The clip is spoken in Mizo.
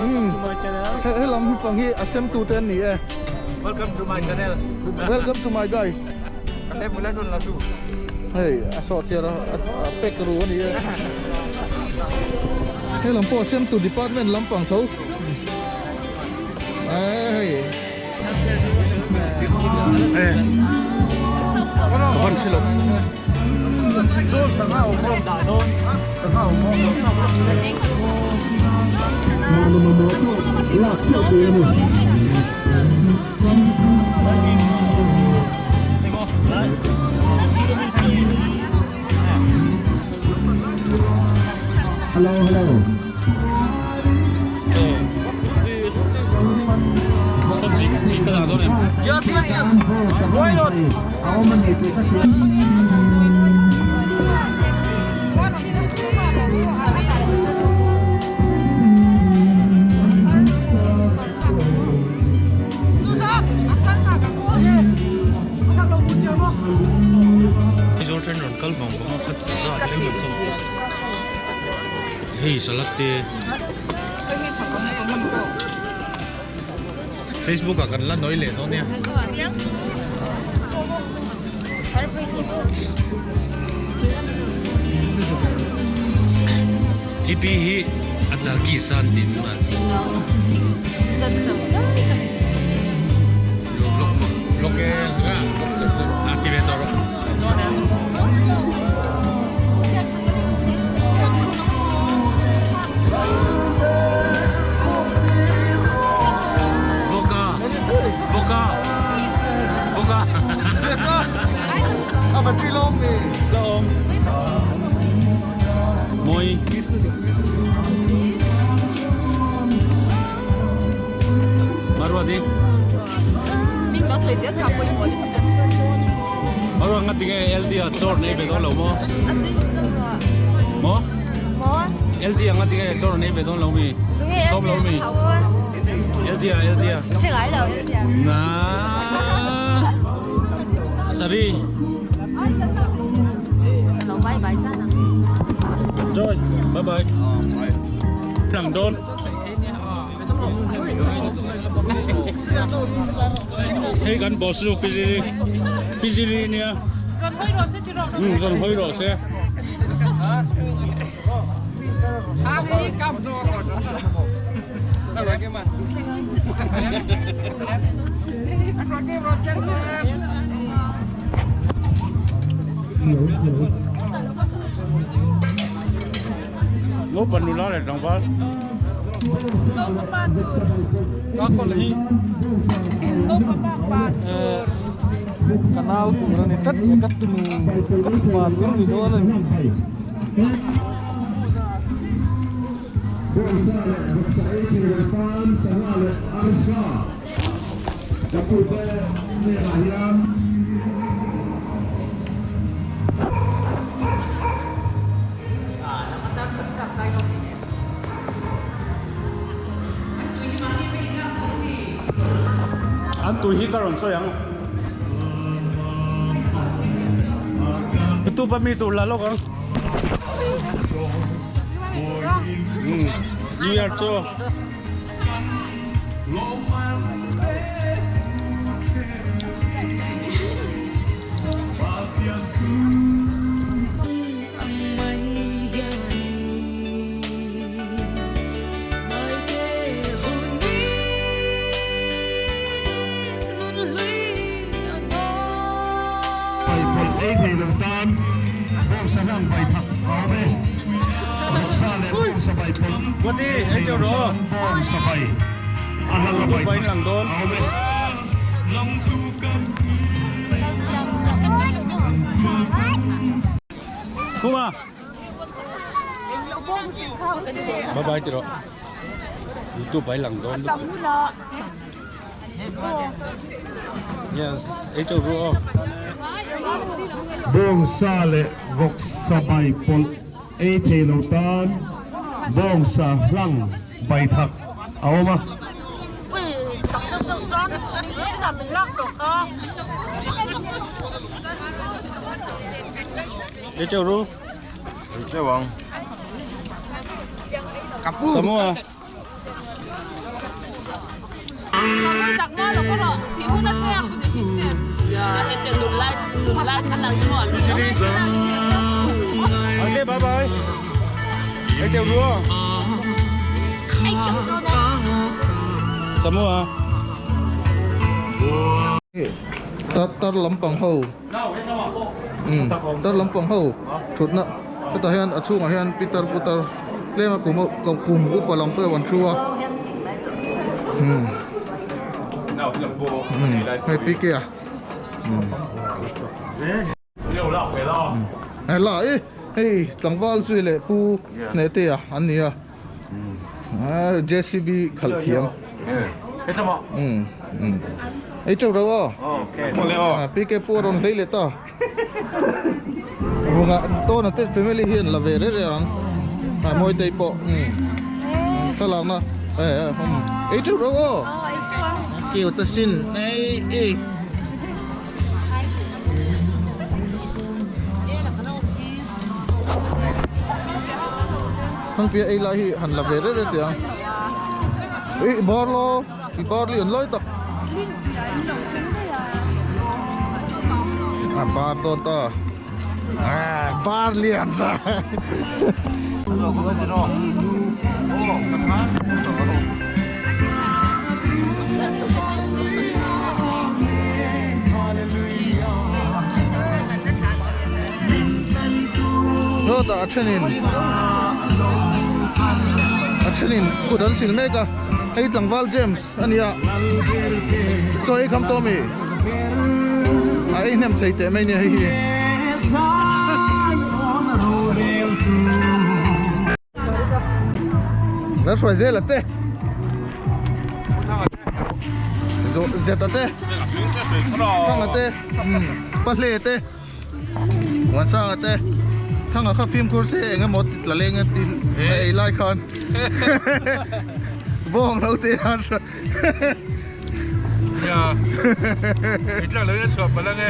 Umm he lam pang hi a sem tu te an ni e. Welcome to my channel. Welcome to my guys. Hei a sawh chiar a pack ru a ni e. He lam pawh a sem tu department lampang tho. Hei. Hello hello. Yes, yes, yes. Why not? Aizawl train rawn kal vang vang a khat zat lem lem kha hei salad te Facebook ah kan la nawi leh dawn nia. GP hi a chal ki san tin ma. Blok blok e nga blok char char a ti ve char. Boka Boka Boka Siaka a battery lawm ni. Lawm. Moi. Marwadi. Marwa nga tinge LD a chor nei ve don lo mo. Mo? LD a nga tinge chor nei ve don lo mi. Som lo mi. LD a LD a. Na. Sari. Rồi, bye bye. Nang don. Hei kan boss chu Pizili Pizili nia. Um rawn hawi rawh se. Naupang nula leh tlangval Ka nau tur a ni tlat mai ka tunu ka tupa tur a ni dawn a ni. An tui hi ka rawn sawi ang. Youtube a mi tur la lawk ang. New Year chu. Ei thei lo tan bawngsa hlang bai thak a awm e. Bawngsa leh bawngsa bai pawlh bawngsa bai a hlang a bai thak a awm e. Kuma. Bye bye ti rawh. YouTube ai lang dawn lutuk. Yes, ei chau ru aw. Bawngsa leh vawksa bai pawlh ei thei lo tan bawngsa hlang bai thak a awm a. Ei chau ru. Ei chau ang. Samoa. Ok bye bye. Ei teuh ru aw. Samu a. Tar tar lampang ho. Tar lampang ho thutna hetah hian a chhungah hian pitar putar tlem a kum kum upa lam pawh an thu a. Hei PK a. Hei la i hei tlangval zui leh pu hnehte a an ni a JCB khalh thiam ei teuh reuh aw PK pu a rawn hlei leh ta vunga tawna te family hi an la ve reh reh ang a mawitei pawh thlalakna ei teuh reuh aw cute asin ei ei. Thangpia ei lai hi han la ve reuh reuh teh ang ih bar law i bar lian lai tak a bar dawn ta ah bar lian sa Rawtah a thenin a thenin kut an sil mek a hei tlangval James a nia chaw ei kham tawh ami a ei hnem thei teh mai nia hei hi. Lal hruai zel a te Zet a te Thang a te Pahle te Muansang a te Thang a kha fimkhur se eng emaw ti tla leng a ti a ei lai khan Bawng lo te a Nia Ei tlak lo in a chhuah palh ang e.